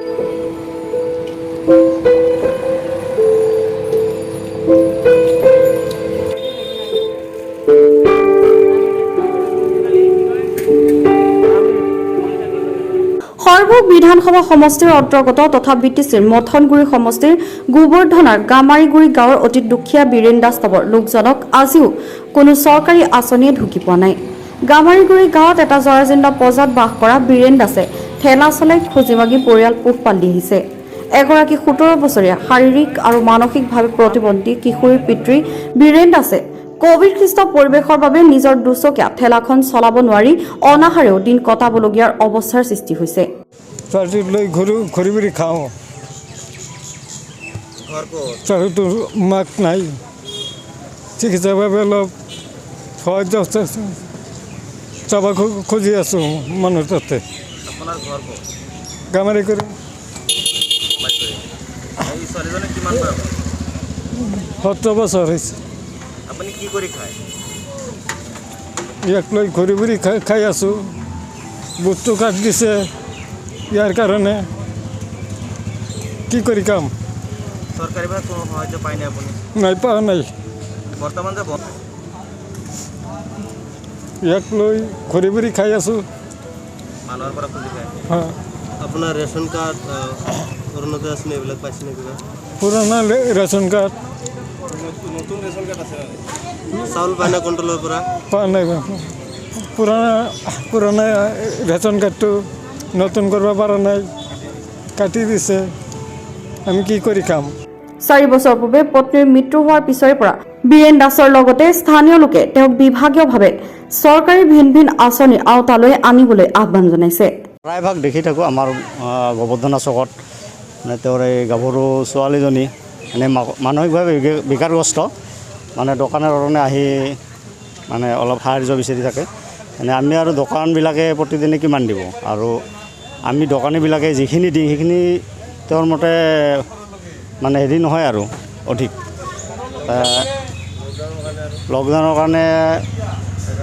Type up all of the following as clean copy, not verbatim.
সৰভোগ বিধানসভা সমষ্টিৰ অন্তৰ্গত তথা বিটিচিৰ মথনগুৰি সমষ্টিৰ গোবৰ্ধনাৰ গামাৰীগুৰি গাঁৱৰ অতি দুখীয়া বীৰেণ দাস নামৰ লোকজনক আজিও কোনো চৰকাৰী আঁচনিয়ে ঢুকি পোৱা নাই। গামাৰীগুৰি গাঁৱত এটা জৰাজীৰ্ণ পজাত বাস কৰা বীৰেণ দাসে ঠেলা চলাই খুজি মাগি পৰিয়াল পোহপাল দি আহিছে। এগৰাকী 17 বছৰীয়া শাৰীৰিক আৰু মানসিকভাৱে প্ৰতিবন্ধী কিশোৰীৰ পিতৃ বীৰেণ দাসে কভিডসৃষ্ট পৰিৱেশৰ বাবে নিজৰ দুচকীয়া ঠেলাখন চলাব নোৱাৰি অনাহাৰেও দিন কটাবলগীয়াৰ অৱস্থাৰ সৃষ্টি হৈছে। ছোৱালীটোক লৈ ঘূৰি ঘূৰি ঘূৰি খাওঁ। ঘৰ ক'ত? ছোৱালীটোৰ মাক নাই। চিকিৎসাৰ বাবে অলপ সাহায্য চাব খুজি আছোঁ মানুহ তাতে। আপোনাৰ ঘৰ ক'ত? গামাৰি কৰি। মাইকৰি। এই ছোৱালীজনী কিমান বয়স? 17 বছৰ হৈছে। আপুনি কি কৰি খায়? ইয়াক লৈ ঘূৰি ঘূৰি খাই খাই আছোঁ। বুটটো কাট দিছে, ইয়াৰ কাৰণে কি কৰি কাম? চৰকাৰীভাৱে কোনো সাহায্য পায়নে আপুনি? নাই, পোৱা নাই। বৰ্তমান যে ইয়াক লৈ ঘূৰি ঘূৰি খাই আছোঁ। মানুহৰ পৰা খুজি খায়? হা। আপোনাৰ ৰেচন কাৰ্ড, অৰুণোদয় আঁচনি এইবিলাক পাইছেনে কিবা? পুৰণা ৰেচন কাৰ্ড। নতুন ৰেচন কাৰ্ড আছে। চাউল পায়নে কণ্ট্ৰলৰ পৰা? পোৱা নাই। পুৰণা পুৰণা ৰেচন কাৰ্ডটো নতুন কৰিব পৰা নাই, কাটি দিছে। আমি কি কৰি খাম? 4 বছৰ পূৰ্বে পত্নীৰ মৃত্যু হোৱাৰ পিছৰে পৰা বীৰেণ দাসৰ লগতে স্থানীয় লোকে তেওঁক বিভাগীয়ভাৱে চৰকাৰী ভিন ভিন আঁচনিৰ আওতালৈ আনিবলৈ আহ্বান জনাইছে। প্ৰায়ভাগ দেখি থাকোঁ আমাৰ গোবৰ্ধনা চকত। মানে তেওঁৰ এই গাভৰু ছোৱালীজনী মানে মানসিকভাৱে বিকাৰগ্ৰস্ত। মানে দোকানে দোকানে আহি মানে অলপ সাহাৰ্য বিচাৰি থাকে। মানে আমি আৰু দোকানবিলাকে প্ৰতিদিনে কিমান দিব? আৰু আমি দোকানীবিলাকে যিখিনি দিওঁ, সেইখিনি তেওঁৰ মতে মানে হেৰি নহয় আৰু অধিক। লকডাউনৰ কাৰণে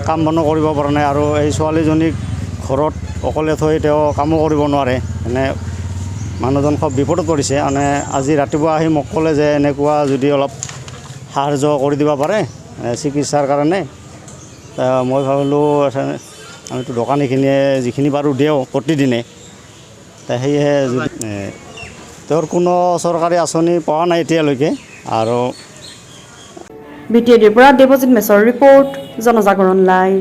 কাম বনো কৰিব পৰা নাই আৰু এই ছোৱালীজনীক ঘৰত অকলে থৈ তেওঁ কামো কৰিব নোৱাৰে। মানে মানুহজন খুব বিপদত পৰিছে। মানে আজি ৰাতিপুৱা আহি মোক ক'লে যে এনেকুৱা যদি অলপ সাহাৰ্য কৰি দিব পাৰে চিকিৎসাৰ কাৰণে। মই ভাবিলোঁ, আমিতো দোকানীখিনিয়ে যিখিনি পাৰোঁ দিওঁ প্ৰতিদিনে। সেয়েহে যদি তেওঁৰ কোনো চৰকাৰী আঁচনি পোৱা নাই এতিয়ালৈকে আৰু। বিটিএডিৰ পৰা দেৱজিৎ মেছৰ ৰিপৰ্ট, জনজাগৰণ লাইভ।